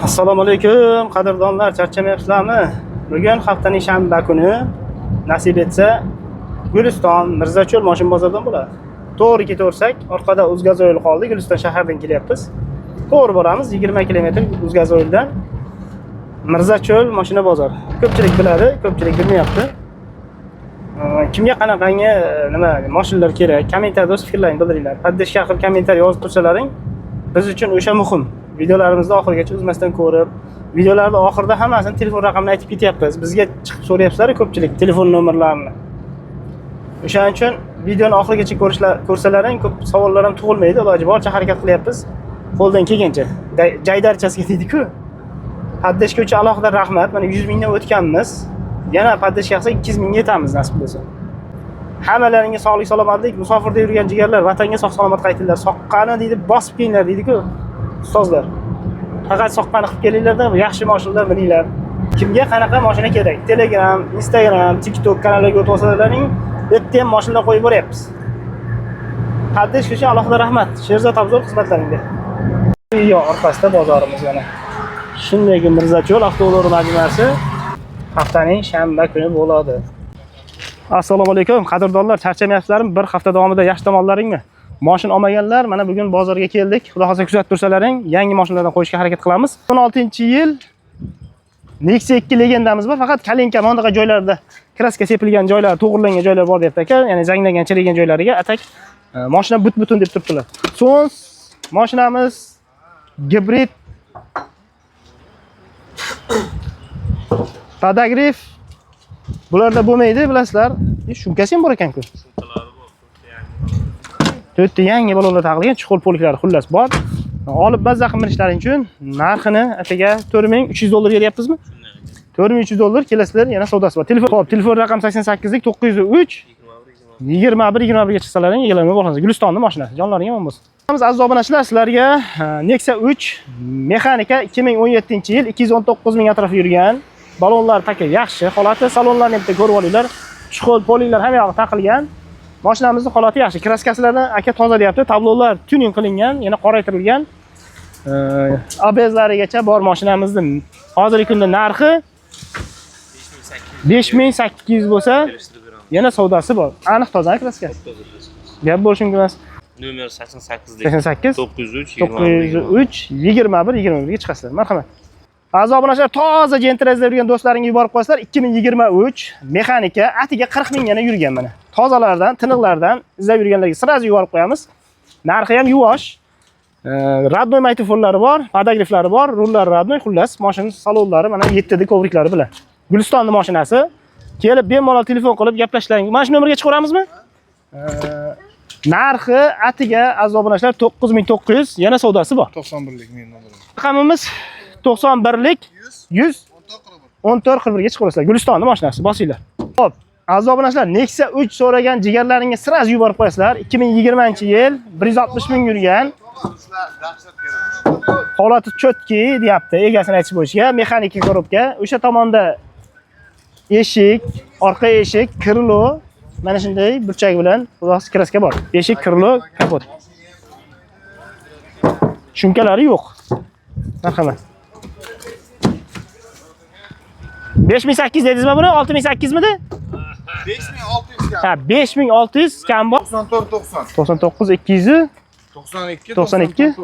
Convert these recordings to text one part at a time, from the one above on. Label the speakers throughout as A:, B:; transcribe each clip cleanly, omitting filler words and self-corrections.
A: Assalomu alaykum, qadrdonlar, charchamayapsizlarmi? Bugun haftaning shanba kuni, nasib etsa, Guliston, Mirzacho'l moshin bozoridan bo'ladi. To'g'ri ketaversak, orqada Uzgazoyl qoldi, Guliston shahardan kelyapmiz. To'g'ri boramiz, 20 km Uzgazoyldan Mirzacho'l mashina bozori. Ko'pchilik biladi, ko'pchilik bilmayapti. Kimga qanaqangi nima mashinalar kerak? Kommentariyada o'z fikrlaringni bildiringlar. Поддержка qilib kommentariy yozib tursalaring, biz uchun o'sha muhim. Videolarimizni oxirigacha uzmasdan ko'rib, videolarni oxirida hammasini telefon raqamini aytib ketyapmiz. Bizga chiqib so'rayapsizlar ko'pchilik telefon nomerlarini. O'shaning uchun videoni oxirigacha ko'rishlar ko'rsalaring ko'p savollar ham tug'ilmaydi. Iloji boricha harakat qilyapmiz. Qo'ldan kelgancha. Jaydarchasiga deydi-ku. Поддержка uchun alohida rahmat. Mana 100 mingdan o'tganmiz. Yana поддержка qilsak 200 mingga yetamiz nasib bo'lsa. Hammalaringga sog'lik salomatlik, musofirda yurgan jigarlar vatanga sog' salomat qaytinglar. Soqqani deydi, bosib kelinglar deydi-ku ustozlar. Faqat soqqani qilib kelinglarda, yaxshi mashinalar mininglar. Kimga qanaqa mashina kerak? Telegram, Instagram, TikTok kanallarga o'tib olsalaring, bu yerda ham mashinalar qo'yib boryapmiz. Поддержка uchun alohida rahmat. Sherzod Abzor xizmatlaringga. Yo, orqasida bozorimiz mana. Shundayki Mirzacho'l avtoulov majmuasi haftaning shanba kuni bo'ladi. Assalomu alaykum, qadrdonlar, charchamayapsizlarmi? Bir hafta davomida yaxshi dam oldilaringmi? Moshin olmaganlar, mana bugun bozorga keldik. Xudo xohlasa kuzatib tursalaring, yangi mashinalardan qo'yishga harakat qilamiz. 16-yil Nexia 2 legendamiz bor, faqat kalinka mana bunaqa joylarda краска sepilgan joylar, to'g'rilangan joylar bor deyapti aka. Ya'ni zanglangan, chirigan joylariga а так mashina but-butun deb turibdilar. So'ng mashinamiz gibrid, подогрев bularda bo'lmaydi, bilasizlar. Shumkasi ham bor ekan-ku. To'rtta yangi balonlar taqilgan, чехол poliklari xullas bor. Olib mazza qilib minishlaring uchun narxini akaga 4300 dollar beryapmizmi? 4300 dollar kelasizlar, yana savdosi bor. Telefon, hop, telefon raqam 88 lik 903 21 21 ga chiqsalaring egalarni bo'lasiz. Gulistonni mashinasi. Jonlaring omon bo'lsin. Aziz obunachilar, sizlarga Nexia 3 mexanika 2017-yil 219 ming atrofida yurgan. Balonlar taka yaxshi holati, salonlarni bitta ko'rib olinglar. Чехол poliklar hamma yog'i taqilgan. Mashinamizning holati yaxshi. Краска silarni aka toza deyapti. Tablolar tuning qilingan, yana qoraytirilgan. ABSlarigacha bor mashinamizning hozirgi kunda narxi 5800 bo'lsa, yana savdosi bor. Aniq toza краска si. Gap bo'lishi mumkin emas.
B: Nomer 88
A: 88
B: 903 21
A: 903 21 21 ga chiqasizlar. Marhamat. Aziz obunachilar, toza Gentra izlab yurgan do'stlaringga yuborib qo'yasizlar. 2023 mexanika, atiga 40 ming yana yurgan mana. Tozalardan, tiniqlardan izlab yurganlarga сразу yuborib qo'yamiz. Narxi ham yuvosh. Родной magnitofonlari bor, подогрев lari bor, rullari родной, xullas, mashina salonlari mana 7 D коврик lari bilan. Gulistonning mashinasi. Kelib bemalol telefon qilib gaplashishlaring. Mana shu nomerga chiqaveramizmi? Narxi atiga, aziz obunachilar, 9900, yana savdosi bor.
C: 91lik mening nomerim.
A: Raqamimiz 91lik 100 14 41 ga chiqaverasizlar. Gulistonning mashinasi, bosinglar. Xo'p, aziz obunachilar, Nexia 3 so'ragan jigarlaringga сразу yuborib qo'yasizlar. 2020-yil 160 ming yurgan. Holati чёткий deyapti, egasini aytish bo'yicha. Mexanika коробка. O'sha tomonda eshik, orqa eshik, крыло mana shunday burchak bilan xudosi краска bor. Eshik, крыло, kapot. Shumkalari yo'q. Marhamat. 5800 dedingizmi buni? 6800 midi?
C: 5600 kam.
A: Ha, 5600 kam bor.
C: 94 90.
A: 99 200
C: 92
A: 92
C: 90.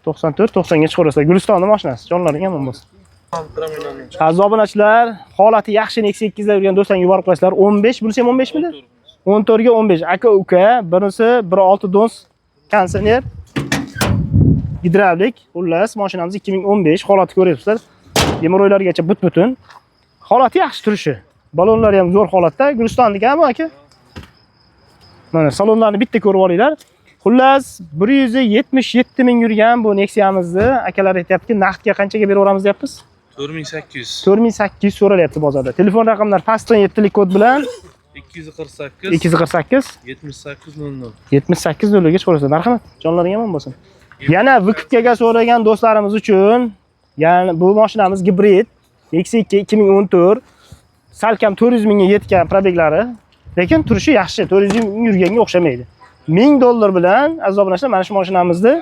A: 94 90 ga chiqarasizlar. Gulistonning mashinasi. Jonlaring omon bo'lsin. Aziz obunachilar, holati yaxshi Nexia 2 da yurgan do'stlarga yuborib qo'yasizlar. 15, bunisi ham 15 midi? 14 ga 15. Aka uka, birisi 1.6 dons konditsioner, gidravlik. Xullas, mashinamiz 2015, holati ko'ryapsizlar. Gemoroylargacha but-butun. Holati yaxshi turishi. Balonlari ham zo'r holatda. Gulistonniki bu aka. Mana salonlarni bitta ko'rib olinglar. Xullas, 177 ming yurgan bu Nexia'mizni akalar aytyaptiki, naqdga qanchaga beraveramiz deyapmiz?
B: 4800
A: 4800 so'ralyapti bozorda. Telefon raqamlari pastdan 7 lik kod bilan
B: 248
A: 248
B: 78 00
A: 78 nolga chiqarasizlar. Marhamat. Jonlaring omon bo'lsin. Yana выкуп ga so'ragan do'stlarimiz uchun, ya'ni bu mashinamiz gibrid Nexia 2 2014, salkam 400 mingga yetgan пробег lari, lekin turishi yaxshi, 400 ming yurganga o'xshamaydi. 1000 dollar bilan, aziz obunachilar, mana shu mashinamizni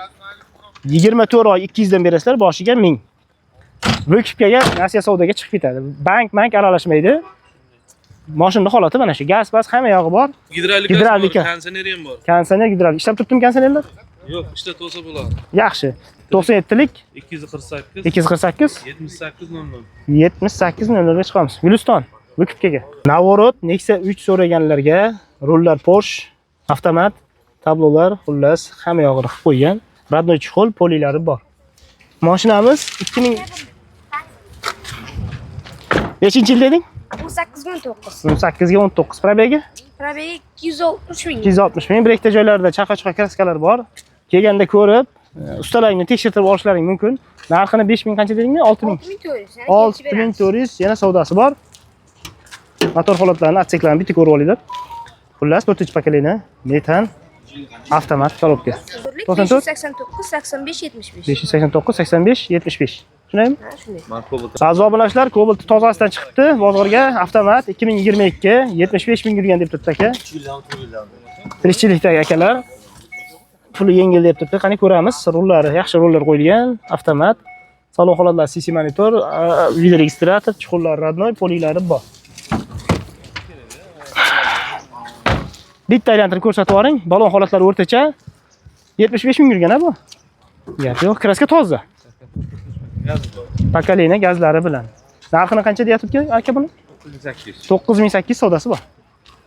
A: 24 oy 200 dan berasizlar, boshiga 1000. Выкуп ga nasiya savdoga chiqib ketadi. Bank aralashmaydi. Mashinani holati mana shu. Gaz, bas hamma yog'i bor.
B: Gidravlika.
A: Gidravlika.
B: Konditsioneri ham bor.
A: Konditsioner, gidravlik. Ishlab turibdimi konditsionerlar?
B: Yo'q, ishlatib olsa bo'ladi.
A: Yaxshi. 97lik
B: 248
A: 248
B: 78 00.
A: 78 00 ga chiqamiz. Guliston, выкуп ga. Navorot Nexia 3 so'raganlarga rullar Porsche, avtomat, tablolar, xullas hamma yog'ini qilib qo'ygan. Родной чехол, poliklari bor. Mashinamiz 2000 Nechinchi yil deding?
D: 18 19.
A: 18 ga 19 пробег i?
D: Пробег i 260 ming.
A: 260 ming. Bir ikkita joylarda chaqa-chuqa краска lar bor. Kelganda ko'rib, ustalaringni tekshirtirib olishlaring mumkin. Narxini 5000 qancha dedingmi? 6000.
D: 6400. Yana
A: 6400 yana savdosi bor. Motor holatlarini, отсек larni bitta ko'rib olinglar. Xullas, 4-поколение, metan, avtomat коробка. 94?
D: 589 85 75.
A: 589 85 75. Shundaymi?
D: Ha, shunday.
A: Aziz obunachilar, Cobalt tozasidan chiqibdi bozorga, avtomat 2022 75 ming yurgan deb turibdi aka. Tirikchilikdagi akalar puli yengil deb turibdi. Qani ko'ramiz. Rullari yaxshi rullar qo'yilgan, avtomat. Salon holatlari CC monitor, video registrator, чехол lari родной, poliklari bor. Bitta aylantirib ko'rsatib yuboring. Balon holatlari o'rtacha. 75 ming yurgan a bu. Gap yo'q, краска toza. Поколение gazlari bilan. Narxini qancha deyapti aka buni?
B: 98.
A: 9800 savdosi bor.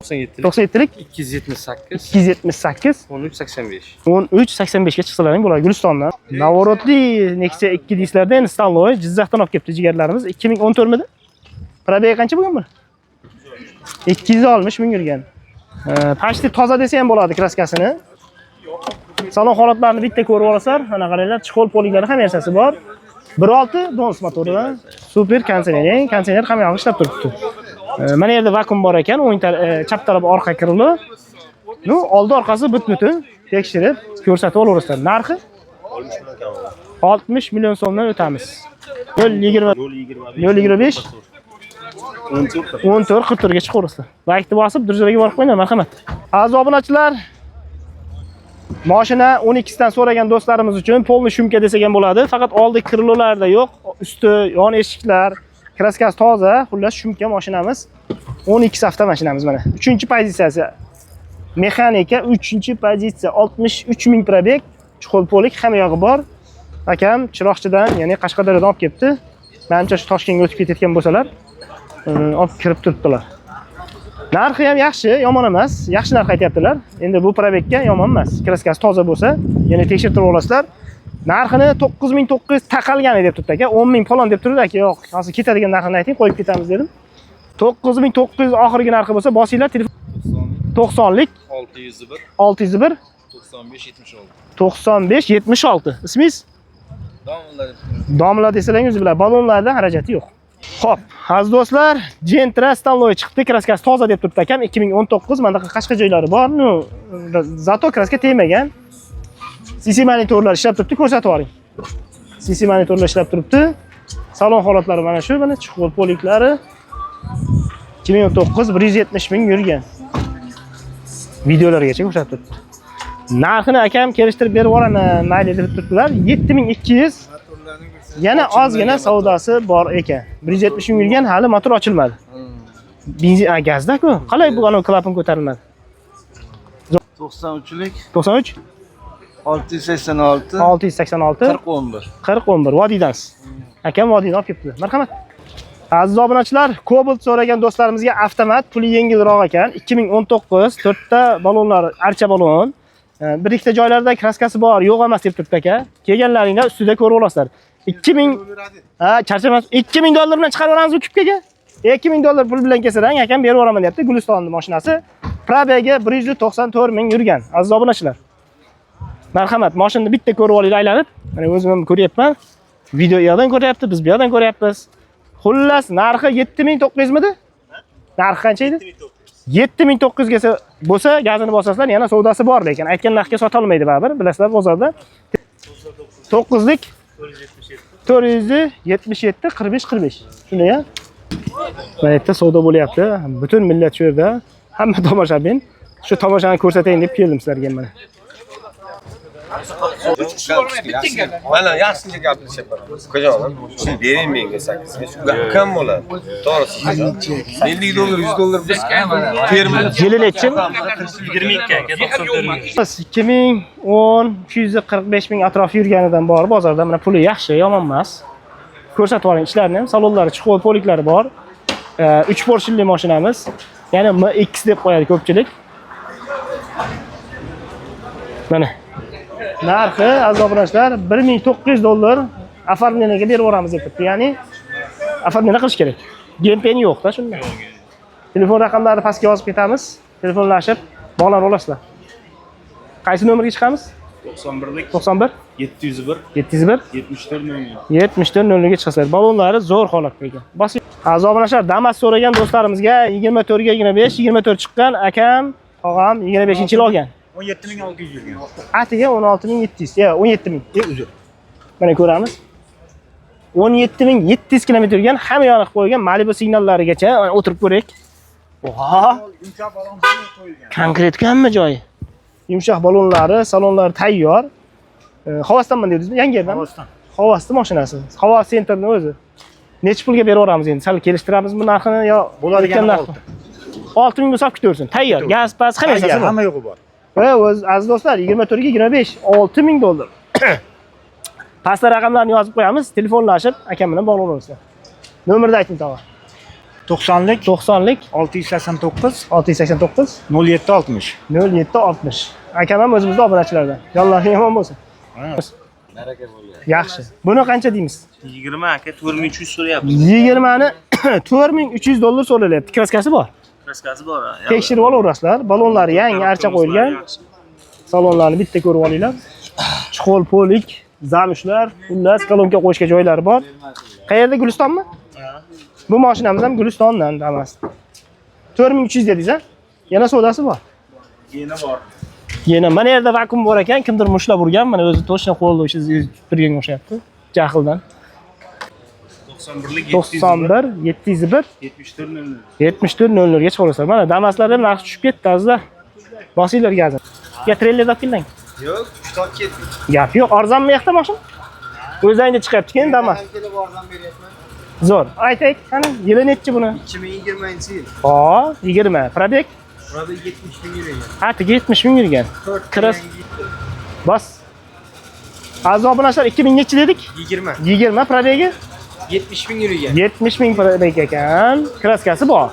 B: 97.
A: 97lik
B: 278
A: 278
B: 13 85.
A: 13 85 ga chiqsalaring bo'ladi Gulistondan. Navorotli Nexia 2 deysizlarda endi Staloy Jizzaxdan olib kelibdi jigarlarimiz. 2014 midi? Пробег i qancha bo'lgan buni? 260 ming yurgan. Почти toza desa ham bo'ladi краска sini. Salon holatlarini bitta ko'rib olasizlar. Mana qaranglar, чехол poliklari hamma narsasi bor. 1.6 Dons motori, super konditsioner, konditsioner hamma yog'i ishlab turibdi. Mana yerda vakuum bor ekan, o'ng chap taraf orqa крыло. Ну, oldi orqasi but-butun tekshirib ko'rsatib olaverasizlar. Narxi 60 million so'mdan o'tamiz. 0.20 0.25 14 44 ga chiqaverasizlar. Laykni bosib, durjalaga borib qo'yinglar, marhamat. Aziz obunachilar, mashina 12 dan so'ragan do'stlarimiz uchun полный шумка desak ham bo'ladi. Faqat oldi крыло larda yo'q, usti, yon eshiklar, краска si toza, xullas шумка mashinamiz. 12 avtomashinamiz mana. 3-pozitsiyasi. Mexanika 3-pozitsiya 63 ming пробег, чехол полик hamma yog'i bor. Akam Chiroqchidan, ya'ni Qashqadaryodan olib kelibdi. Menimcha shu Toshkentga o'tib ketayotgan bo'lsalar, olib kirib turibdilar. Narxi ham yaxshi, yomon emas. Yaxshi narx aytyaptilar. Endi bu пробег ga yomon emas. Краска si toza bo'lsa, yana tekshirtirib olasizlar. Narxini 9900 taqalgani deb turibdi aka. 10 000 falon deb turibdi aka. Yo'q, hozir ketadigan narxini ayting, qo'yib ketamiz dedim. 9900 oxirgi narxi bo'lsa, bosinglar telefon 90lik
C: 601
A: 601
C: 95 76.
A: 95 76. Ismingiz?
C: Domlalar.
A: Domla desalaringiz biladi, ballonlarda xarajati yo'q. Xo'p, aziz do'stlar, Gentra Staloy chiqdi, краска si toza deb turibdi akam. 2019 mana bunaqa qashqa joylari bor. Ну, зато краска tegmagan. CC monitorlar ishlab turibdi, ko'rsatib yuboring. CC monitorlar ishlab turibdi. Salon holatlari mana shu, mana чехол poliklari. 2019 170 ming yurgan. Videolargacha ko'rsatib turibdi. Narxini akam kelishtirib berib yuboraman, mayli deb turibdilar. 7200 yana ozgina savdosi bor ekan. 170 ming yurgan, hali motor ochilmadi. Benzin, a, gazda-ku. Qalay bu anavi klapan ko'tarilmadi?
C: 93lik
A: 93
C: 686
A: 686
C: 40 11.
A: 40 11 vodiydansiz. Akam vodiydan olib kelibdilar. Marhamat. Aziz obunachilar, Cobalt so'ragan do'stlarimizga avtomat puli yengilroq ekan. 2019 to'rtta balonlar, archa balon. Bir ikkita joylarda краска si bor, yo'q emas deb turibdi aka. Kelganlaringda ustida ko'rib olasizlar. 2000 ha, charchamas. 2000 dollar bilan chiqarib yuboramiz выкуп ga. 2000 dollar pul bilan kelsalang, akam berib yuboraman deyapti. Gulistonning mashinasi. Пробег i 194 ming yurgan. Aziz obunachilar. Marhamat, mashinani bitta ko'rib olinglar aylanib. Mana o'zim ham ko'ryapman. Video u yoqdan ko'ryapti, biz bu yoqdan ko'ryapmiz. Xullas, narxi 7900 midi? Narxi qancha edi? 7900 ga bo'lsa, gazini bosasizlar, yana savdosi bor lekin aytgan narxga sota olmaydi baribir, bilasizlar bozorda. 9lik 477 45 45. Shunday ya? Mana yerda savdo bo'lyapti. Butun millat shu yerda. Hamma tomoshabin. Shu tomoshani ko'rsatayin deb keldim sizlarga mana.
E: Mana yaxshicha gaplashyapman. Ukajonim, shuni bering menga 8 ga. Shu ukam bo'ladi. To'g'risi. 50 dollar, 100 dollar biz terma.
A: Yili nechi?
F: 22 aka, 94 ming.
A: 2010 245 ming atrofi yurganidan bor bozorda. Mana puli yaxshi, yomon emas. Ko'rsatib oling ishlarini ham. Salonlari, чехол, poliklari bor. 3 поршень li mashinamiz. Ya'ni MX deb qo'yadi ko'pchilik. Mana. Narxi aziz obunachilar 1900 dollar оформление ga berib yuboramiz deb turibdi. Ya'ni оформление qilish kerak. Gempen yo'q-da shunda. Telefon raqamlarini pastga yozib ketamiz. Telefonlashib bog'lanib olasizlar. Qaysi nomerga chiqamiz?
F: 91lik
A: 91
F: 701
A: 701
F: 74 00.
A: 74 00 ga chiqasizlar. Balonlari zo'r holatda ekan. Bosing. Aziz obunachilar, Damas so'ragan do'stlarimizga 24 ga 25, 24 chiqqan akam, tog'am 25-yil olgan.
G: 17600 yurgan.
A: Atiga 16700, ya 17000.
G: Uzr.
A: Mana ko'ramiz. 17700 kilometr yurgan, hamma yoniq qo'ygan Malibu signallarigacha mana o'tirib ko'raylik. Oha!
G: Yumshoq balon qo'yilgan.
A: Konkret hamma joyi. Yumshoq balonlari, salonlari tayyor. Xovosdanmi dedingizmi? Yangi yerdanmi?
G: Xovosdan.
A: Xovosni mashinasi. Xovos sentrni o'zi. Necha pulga berib yuboramiz endi? Sal kelishtiramizmi narxini yo
G: Bo'ladigan
A: narxi? 6000 bo'lsa olib ketaversin. Tayyor. Gaz, paz, hamma narsasi bor.
G: Hamma yo'g'i bor.
A: Va o'z aziz do'stlar, 24 ga 25 6000 dollar. Pastda raqamlarni yozib qo'yamiz, telefonlashib akam bilan bog'lanaverasizlar. Nomerni ayting tog'a.
G: 90lik
A: 90lik
G: 689
A: 689
G: 0760.
A: 0760. Akam ham o'zimizni obunachilardan. Yonlari yomon bo'lsin. Yaxshi. Buni qancha deymiz?
F: 20 aka, 4300 so'rayapmiz.
A: 20 ni 4300 dollar so'ralyapti. Kraskasi bor.
F: Kraskasi bor. Ha.
A: Tekshirib olaverasizlar. Balonlari yangi archa qo'yilgan. Salonlarni bitta ko'rib olinglar. Чехол, polik, замш lar, xullas kolonka qo'yishga joylari bor. Qayerda, Gulistonmi? Bu mashinamiz ham Gulistondan Damas. 4300 dedingiz a? Yana savdosi bor.
F: Yana bor.
A: Yana mana yerda vakuum bor ekan, kimdir mushlab urgan, mana o'zi точно qo'lda o'sha turganga o'xshayapti. Jahldan.
F: 91lik
A: 91 701
F: 74 00.
A: 74 00 ga chiqarasizlar. Mana Damaslarda ham narxi tushib ketdi azizlar. Bosinglar gazini. Ya treylerda olib kelding?
C: Yo'q, uchta olib ketdik.
A: Gap yo'q, arzonmi yoqda mashina? O'zingda chiqyapti keyin Damas.
C: Kelib arzon beryapman.
A: Zo'r. Aytaylik, qani yili nechi buni?
C: 2020-yil.
A: Ho, 20. Пробег?
C: Пробег 70 ming yurgan.
A: Atigi 70 ming yurgan. Kiras. Bos. Aziz obunachilar, 2000 nechi dedik?
C: 20.
A: 20 пробег i?
C: 70 ming yurgan.
A: 70 ming пробег ekan. Kraskasi bor.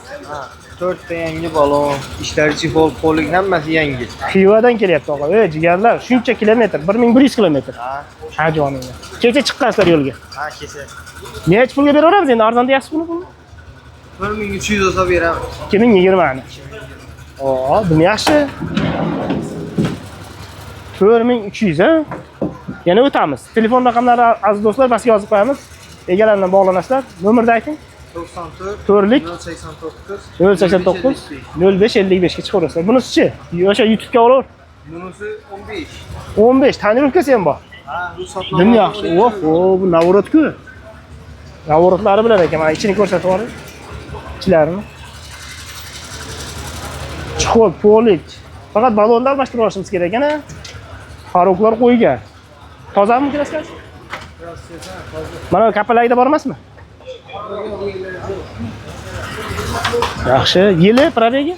C: 4 ta yangi balon, ishlari чехол, polik hammasi yangi.
A: Xivadan kelyapti og'a. Ey jigarlar, shuncha kilometr, 1100 kilometr.
C: Ha,
A: Ha joninglar. Kecha chiqqansizlar yo'lga.
C: ha kecha.
A: Necha pulga beraveramiz endi arzon deyapsiz buni pulni?
C: 4300 olsa beramiz.
A: 2020 ni. Oo, bu yaxshi. 4300 ha? Yana o'tamiz. Telefon raqamlari aziz do'stlar pastga yozib qo'yamiz. Egalari bilan bog'lanasizlar. Nomerni ayting.
C: 94
A: 4lik
C: 089
A: 089 05 55 ga chiqaverasizlar. Bunisichi? O'sha YouTube'ga olaver.
C: Bunisi 15.
A: 15 тонировка si ham bor.
C: Ha, ruxsatnoma.
A: Dim yaxshi. Oho, bu наворот-ku. Наворот lari bilan ekan. Mana ichini ko'rsatib yuboring. Ichlarini. Чехол, polik. Faqat balonni almashtirib olishimiz kerak ekan. Порог lar qo'ygan. Tozami kraskasi? Mana kapalakda bor emasmi? Yaxshi. Yili пробег i?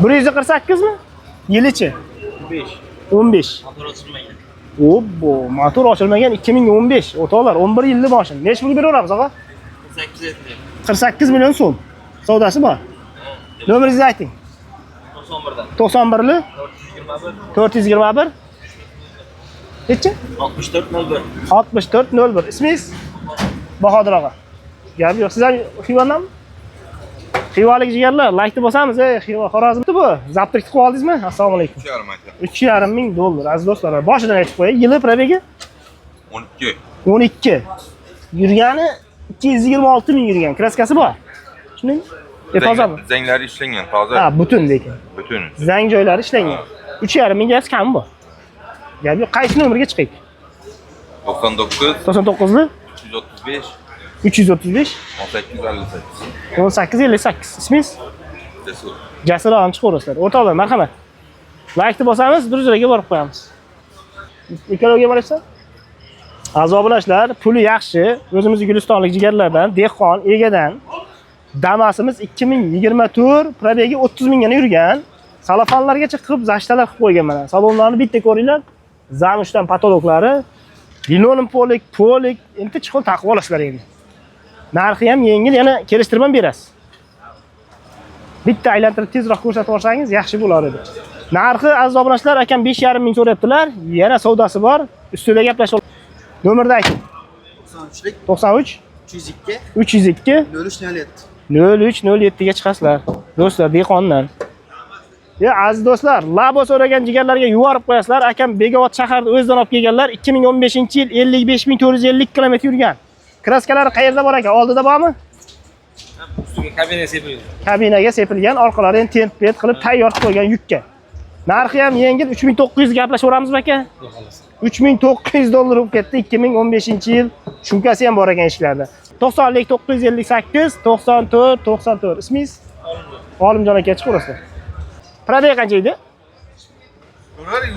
A: 148 mi? Yilichi? 15.
F: Motor ochilmagan.
A: Obbo, motor ochilmagan 2015. O'rtoqlar, 11 yillik mashina. Necha pulga beraveramiz og'a?
F: 48 etdi.
A: 48 million so'm. Savdosi bor. Nomeringizni ayting.
F: 91dan.
A: 91li
F: 421
A: 421 Necha?
F: 64 01.
A: 64 01. Ismingiz? Bahodir og'a. Gap yo'q. Siz ham Xivandanmi? Xivalik jigarlar, laykni bosamiz, ey Xiva, Xorazm bu. Запуск qilib oldingizmi? Assalomu alaykum.
E: 3,5 aka.
A: 3,5 ming dollar, aziz do'stlar. Boshidan aytib qo'yay. Yili пробег i
E: 12.
A: 12. Yurgani 226 ming yurgan. Kraskasi bor. Shundaymi? Tozami?
E: Zanglari ishlangan, toza.
A: Ha, butun lekin.
E: Butun.
A: Zang joylari ishlangan. 3,5 mingga kami bor. Gap yo'q. Qaysi nomerga chiqaylik?
E: 99
A: 99li
E: 335
A: 335
E: 1858.
A: 1858. Ismingiz?
E: Jasur.
A: Jasur og'am chiqaverasizlar. O'rtoqlar, marhamat. Laykni bosamiz, 100 liraga borib qo'yamiz. Ikkolovga boryapsan? Aziz obunachilar, puli yaxshi. O'zimizni Gulistonlik jigarlardan, dehqon, egadan. Damasimiz 2024, пробег i 30 mingga yurgan. Salafanlargacha qilib, защита lar qilib qo'ygan mana. Salonlarni bitta ko'ringlar. Замша dan потолок lari, linoleum полик, полик, endi чехол taqib olasizlar endi. Narxi ham yengil, yana kelishtirib ham berasiz. Bitta aylantirib tezroq ko'rsatib olsangiz yaxshi bo'lar edi. Narxi, aziz obunachilar, akam 5,5 ming so'rayaptilar. Yana savdosi bor. Ustida gaplashib. Nomerni ayting.
H: 93'lük
A: 93
H: 302
A: 302
H: 03 07.
A: 0307 ga chiqasizlar. Do'stlar, dehqondan. Ya aziz do'stlar, Labo so'ragan jigarlarga yuborib qo'yasizlar. Akam Begobod shaharda o'zidan olib kelganlar. 2015-yil 55 450 km yurgan. Краска lari qayerda bor aka? Oldida bormi?
F: Ustiga kabina sepilgan.
A: Kabinaga sepilgan, orqalari ham tent pet qilib tayyor qilib qo'ygan yukka. Narxi ham yengil, 3900 gaplashaveramizmi aka? 3900 dollar bo'lib ketdi 2015-yil. Шумка si ham bor ekan ishlarda. 90lik 958 94 94. Ismingiz? Olimjon aka, chiqaverasizlar. Пробег qancha edi?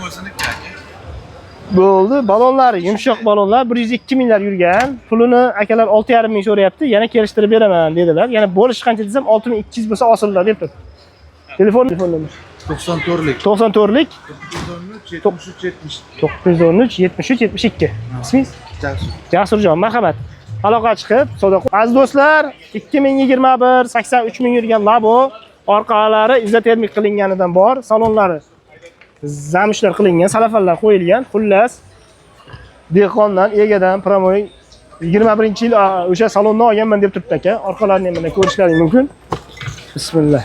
H: O'zini.
A: Bo'ldi. Balonlar, yumshoq balonlar 102 minglar yurgan. Pulini akalar 6,5 ming so'rayapti. Yana kelishtirib beraman dedilar. Yana bo'lishi qancha desam, 6200 bo'lsa osiladi deb turibdi. Telefon nomer.
H: 94'lük
A: 94lik
H: 913 73 70.
A: 913 73 72. Ismingiz?
H: Jasur.
A: Jasurjon, marhamat. Aloqa chiqib, savdo. Aziz do'stlar, 2021 83 ming yurgan Labo, orqalari izotermik qilinganidan bor, salonlari замш lar qilingan, salafanlar qo'yilgan. Xullas, dehqondan, egadan прямой 21-yil o'sha salondan olganman deb turibdi aka. Orqalarini ham mana ko'rishlaring mumkin. Bismillah.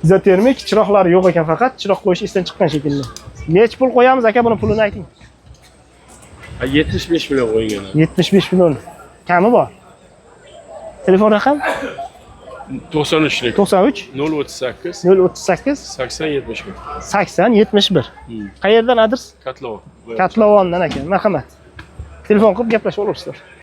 A: Izotermik chiroqlari yo'q ekan faqat, chiroq qo'yish esdan chiqqan shekilli. Necha pul qo'yamiz aka, buni pulini ayting.
B: 75 million qo'ygan.
A: 75 million. Kami bor. Telefon raqam
B: 93lik
A: 93
B: 038
A: 038
B: 80 71.
A: 80 71. Qayerdan adres?
B: Kotlovan.
A: Kotlovondan ekan. Marhamat. Telefon qilib gaplashib olasizlar.